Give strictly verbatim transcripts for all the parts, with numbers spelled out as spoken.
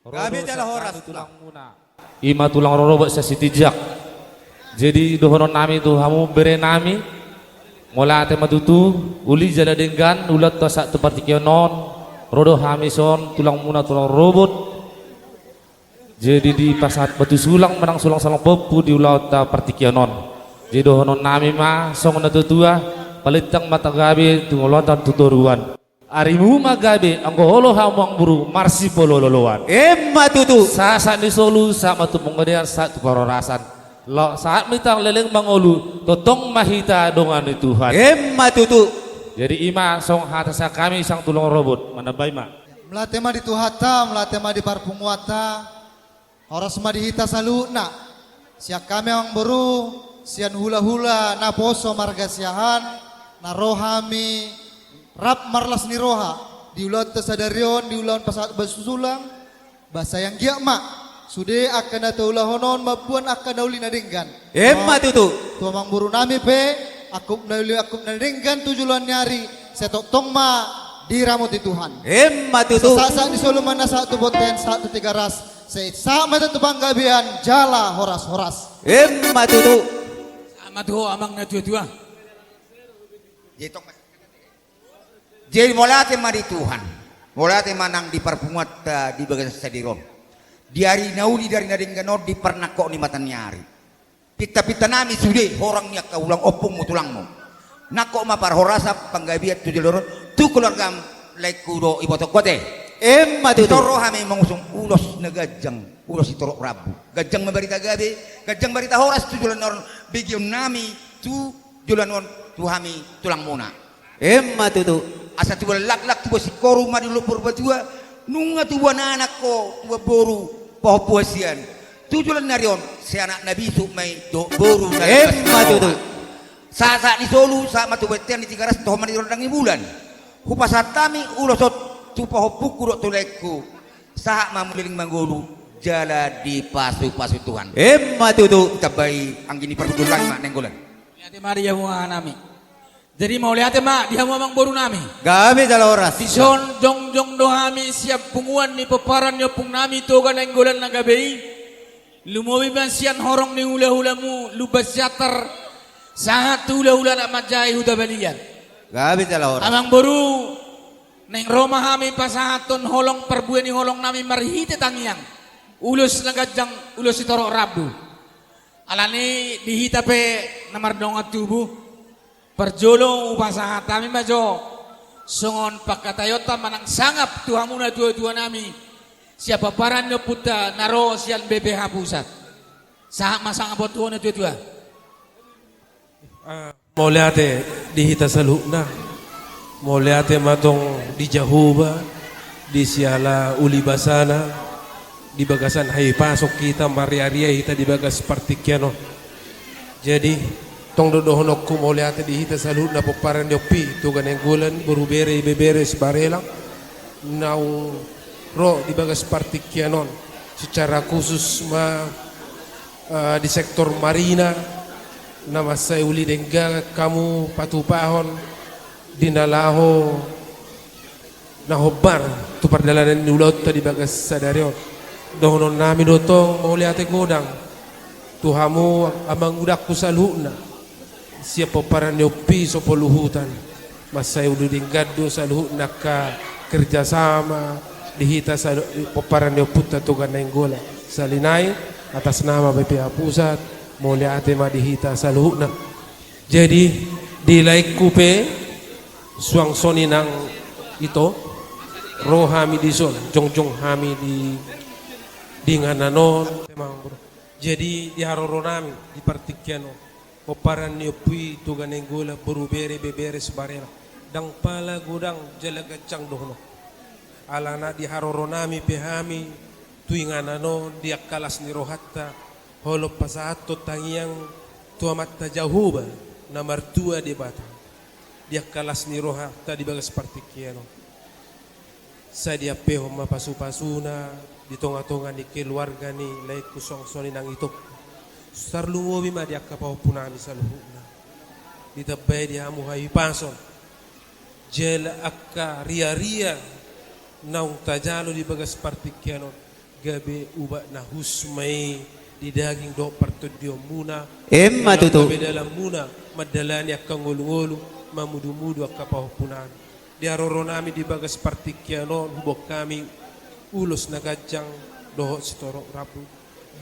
Gabe jala horas. Ima tulang rorobot sian Sitinjak. Jadi dohonon nami tu hamu bere nami, mauliate ma tutu, uli jala denggan ulaonta sahat tu partingkian on. Ro do hami son tulangmuna tulang rorobot. Jadi dipasahat batu sulang manang sulang-sulang pahompu di ulaonta partingkian on. Jadi dohonon nami ma songon na tuatua, palintang ma gabe tu ngolunta tu toruan. Arimu ma gabe anggo olo hamu amangboru marsipolooloan. Emma tutu. Sahat ni solu, sahat ma tu panggabean, sahat tu parhorasan. Laos sahat ma hita leleng mangolu, tongtong ma hita dongan ni Tuhan. Emma tutu. Jadi ima songon hata sian hami sian tulang rorobot, manambai ma. Mauliate ma di Tuhanta, mauliate ma di parpunguanta. Horas ma di hita saluhutna. Sian hami amangboru, sian hulahula naposo marga Siahaan, na ro hami rap marlas ni roha di ulaonta sadari on, di ulaon pasahat batu sulang. Ba sai anggiat ma sude angka na taulahon on mamboan angka na uli na denggan. Emma tutu. Tu amangboru nami pe, angkup na uli angkup na denggan tu joloan ni ari, sai tongtong ma diramoti Tuhan. Emma tutu. Sahat-sahat ni solu ma na sahat tu bontean, sahat tu Tigaras. Sai sahat ma hita tu panggabean jala horas-horas. Emma tutu. Sahat ma tu ho amang na tuatua. Jadi mauliate ma di Tuhan. Mauliate ma nang di parpunguanta di bagasan sadari on. Di ari na uli, di ari na denggan on, di parnangkok ni mata ni ari. Pintapinta nami sude horong ni angka ulang, ompungmu, tulangmu. Nangkok ma parhorasan, panggabean tu joloan on, tu keluarga laengku dohot ibotongku ate. Emma tutu. Dison ro hami mangusung ulos na ganjang, ulos sitorop rambu. Ganjang ma barita gabe, ganjang barita horas tu joloan on, begeon nami tu joloan on tu hami tulangmuna. Emma tutu. Asa tubuan laklak, tubuan singkoru ma di dolok Purbatua, nunga tubuan anak ho, tubuan boru, pahompu hasian. Tu joloan ni ari on, sai anak na bisuk ma i dohot boru na. Emma tutu. Sahat-sahat ni solu, sahat ma tu bontean di Tigaras, toho ma di rondang ni bulan. Hupasahat hami ulos on tu pahompungku dohot tu laengku. Sahat ma muli leleng mangolu jala dipasupasu Tuhan. Emma tutu. Ditambai anggi ni parpudun nami ma Nainggolan. Mauliate ma di hamu amang nami. Jadi mauliate ma di hamu amangboru nami. Gabe jala horas. Dison jongjong do hami sian punguan ni pomparan ni ompung nami Toga Nainggolan na gabe i. Lumobi ma sian horong ni hulahulamu Lumban Siantar sahat tu hulahula na manjae Huta Balian. Gabe jala horas. Amangboru, naeng ro ma hami pasahathon holong, parbue ni holong nami marhite tangiang, ulos na ganjang, ulos sitorop rambu. Alani di hita pe na mardongan tubu, parjolo hupasahat hami ma jo songon pangkataionta manang sangap tu hamu na tuatua nami sian pomparan ni ompunta na ro sian B P H pusat. Sahat ma sangap on tu ho na tuatua. Ah, mauliate di hita saluhutna. Mauliate ma tong di Jahowa, di siala uli basana, di bagasan hahipason hita, marriaria hita di bagas partingkian on. Jadi, tong do dohononku mauliate di hita saluhutna pomparan ni ompu i Toga Nainggolan, boru, bere, ibebere, sibarela naung ro di bagas partingkian on. Secara khusus ma, eh, di sektor marina, na mansai uli denggan hamu patupahon di na laho na hombar tu pardalanan ni ulaonta di bagas sadari on. Dohonon nami do tong mauliate godang tu hamu amangudangku saluhutna sian pomparan ni ompu i Sopoluhutan. Mansai uli denggan do saluhutna angka kerjasama di hita salu-, pomparan ni ompunta Toga Nainggolan. Sahali nai, atas nama B P H pusat, mauliate ma di hita saluhutna. Jadi, di laengku pe, suang songon i nang ito, ro hami dison, jongjong hami di, di inganan on. Jadi, di haroro nami di partingkian on, pomparan ni ompu i Toga Nainggolan, boru, bere, ibebere, sibarela, ndang pala godang jala ganjang dohonon. Alana di haroro nami pe hami tu inganan on di angka las ni rohanta, holong pasahathon tangiang tu Amanta Jahowa na martua Debata, di angka las ni rohanta di bagas partingkian on. Sai diampehon ma pasupasuna di tongatonga ni keluarga ni laengku suang songon i nang itongku. Tarlumobi ma di angka pahompu nami saluhutna. Ditambai di hamu hahipason jala angka riaria naung tajalo di bagas partingkian on, Gabe ubat na hus ma i di daging dohot partondionmuna. Emma tutu. Gabe dalanmuna mandalani angka ngolungolu, mamudumudu angka pahompunami. Di haroronami di bagas partingkian on huboan hami ulos na ganjang dohot sitorop rambu.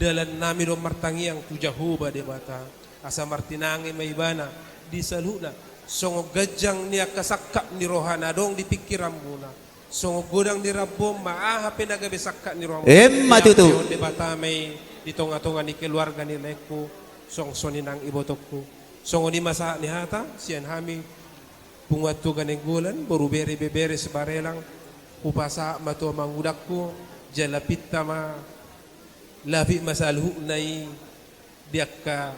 Dalannami do martangiang tu Jahowa Debata, asa martinangi ma Ibana di saluhutna, songon ganjang ni angka sangkap ni roha na adong di pingkiranmuna. Songon godang ni rambu on ma aha pe na gabe sangkap ni roha. Emma tutu. Diampehon Debata ma i di tongatonga ni keluarga ni laengku, songon songon i nang ibotongku. Songon i ma sahat ni hata sian hami punguan Toga Nainggolan, boru, bere, ibebere sibarelang. Hupasahat ma tu amangudangku, jala pinta ma, lapit ma saluhutna i di angka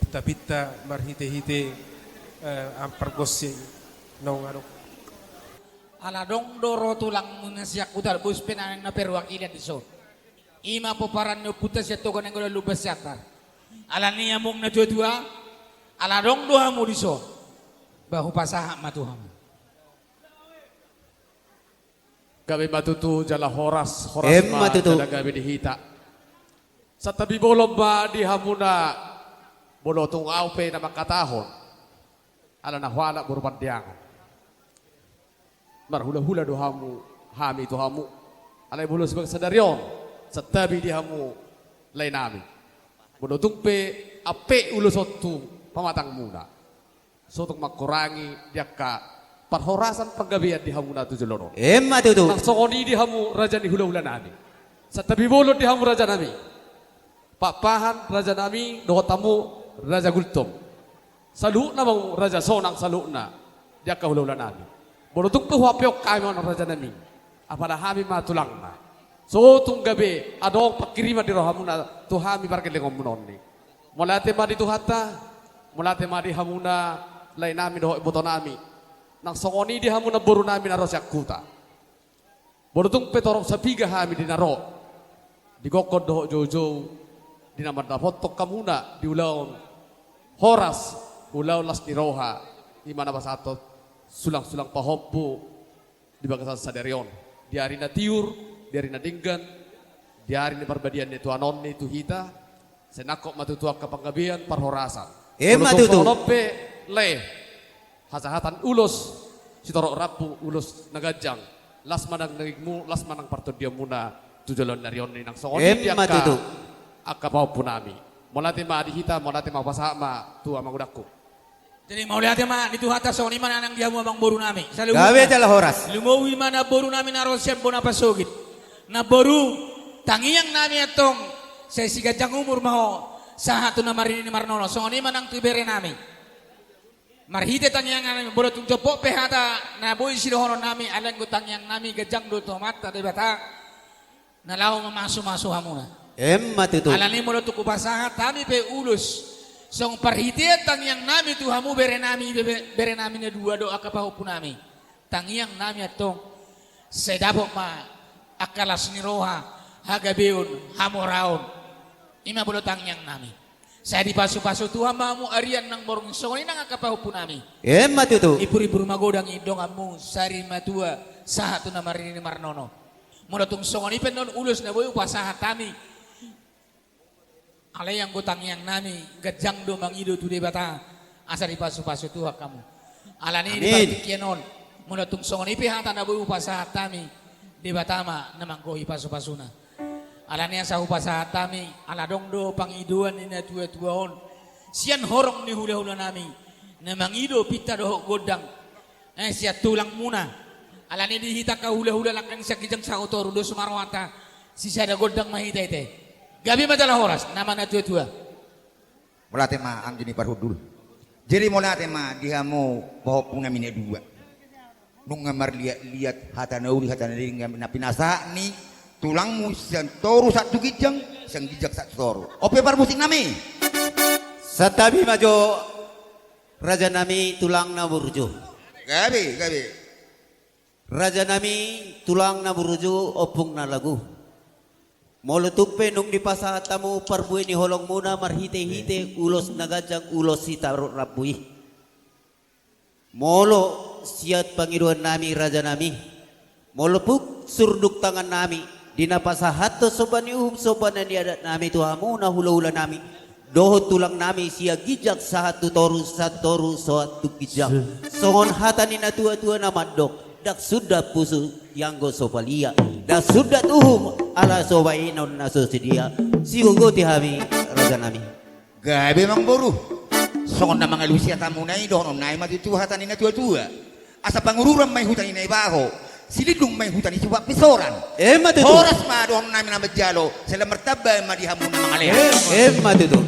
tapinta marhitehite, eh, ampargonsi naung adong. Ala adong do ro tulangmuna sian huta, bos pe naeng na perwakilan dison. I ma pomparan ni ompunta sian Toga Nainggolan Lumban Siantar. Alani i amang na tuatua, ala adong do hamu dison, ba hupasahat ma tu hamu. Gabe ma tutu jala horas, horas. Emma ma tutu. Jala gabe di hita. Santabi bolon ma di hamuna, molo tung ahu pe na mangkatahon. Ala na hualap boru Pandiangan. Marhulahula do hamu, hami tu hamu. Alai molo sibagas sadari on, santabi di hamu laenami. Molo tung pe ampe ulos on tu pamatangmuna, so tung mangkurangi di angka parhorasan panggabean di hamuna tu joloan on. Emma tutu. Nang songon i di hamu raja ni hulahulanami. Santabi bolon di hamu rajanami. Pakpahan rajanami dohot hamu raja Gultom. Saluhutna ma hamu raja Sonang saluhutna di angka hulahulanami. Molo tung pe huampeon hami on rajanami, apala hami ma tulangna. So tung gabe adong pangkiriman di rohamuna tu hami pargellengonmuna on i. Mauliate ma di Tuhanta, mauliate ma di hamuna laenami dohot ibotonami. Nang songon i di hamu namborunami na ro sian huta. Molo tung pe torop sapiga hami di na ro, di gokhon dohot joujou, di na mandapothon hamuna di ulaon horas, ulaon las ni roha, i ma na pasahathon sulangsulang pahompu di bagasan sadari on, di ari na tiur, di ari na denggan, di ari ni parbadiaan ni Tuhan on i tu hita, sai nangkok ma tutu angka panggabean parhorasan. Emma tutu. Molo tung songon on pe, lae, hasahatan ulos sitorop rambu, ulos na ganjang, las ma nang dagingmu, las ma nang partondionmuna tu joloan ni ari on i, nang songon i di angka, emma tutu, angka pahompunami. Mauliate ma di hita, mauliate ma, hupasahat ma tu amangudangku. Jadi mauliate ma di Tuhanta, songon i ma nang di hamu amangborunami. Saluhutna. Gabe jala horas. Lumobi ma namborunami na ro sian bona pasogit. Namboru, tangiangnami antong, sai siganjang umur ma ho sahat tu na marnini marnono. Songon i ma nang tu berenami. Marhite tangiangnami, molo tung jompok pe hata na boi sidohononnami, alai anggo tangiangnami ganjang do tu Amanta Debata na laho mamasumasu hamuna. Emma tutu. Alani molo tung hupasahat hami pe ulos songon parhitean tangiangnami tu hamu berenami, be-, be-, berenami na dua dohot angka pahompunami, tangiangnami antong, sai dapot ma angka las ni roha, hagabeon, hamoraon. I ma molo tangiangnami. Sai dipasupasu Tuhan ma hamu arian nang borngin, songon i nang angka pahompunami. Emma tutu. Ipuripur ma godang i donganmu, sari matua, sahat tu na marnini marnono. Molo tung songon i pe annon ulos na boi hupasahat hami, alai anggo tangiangnami ganjang do mangido tu Debata asa dipasupasu Tuhan hamu. Alani i, amin, di partingkian on, molo tung songon i pe hata na boi hupasahat hami, Debata ma na manggohi pasupasuna. Alani asa hupasahat hami, ala adong do pangidoan ni natuatua on sian horong ni hulahulanami na mangido pinta dohot gondang, eh, sian tulangmuna. Alani di hita angka hulahula, langkang sian ginjang sahat tu toru, dos ma rohanta, sisada gondang ma hita i te. Gabe ma jala horas, nama natuatua. Mauliate ma anggi ni parhundul. Jadi mauliate ma di hamu pahompunami na dua. Nunga marliatliat hata na uli, hata na denggan na pinasahat ni tulangmu sian toru sahat tu ginjang, sian ginjang sahat tu toru. On pe parmusiknami. Santabi ma jo rajanami tulang na burju. Gabe, gabe. Rajanami tulang na burju, ompung na lagu. Molo tung pe nunga dipasahat hamu parbue ni holongmuna marhitehite ulos na ganjang, ulos sitorop rambu i. Molo sian pangidoannami rajanami, molo pung surduk tangannami, Di na pasahathon somba ni uhum, somba na ni adat nami tu hamu na hulahula nami dohot tulang nami sian ginjang sahat tu toru, sahat toru sahat tu ginjang. Songon hata ni na tuatua na mandok, ndang sundat pusu ianggo so palia, ndang sundat uhum ala so baenon na so sedia. Sigogoti hami raja nami. Gabe amangboru. Songon na mangalusi hatamuna i, dohonon nami ma tutu hata ni na tuatua. Asa Pangururan ma i huta ni Naibaho, Silindung ma i huta ni Sipapisoran. Emma tutu. Horas ma dohonon nami na manjalo, sai lam martamba ma di hamu na mangalean. Emma tutu.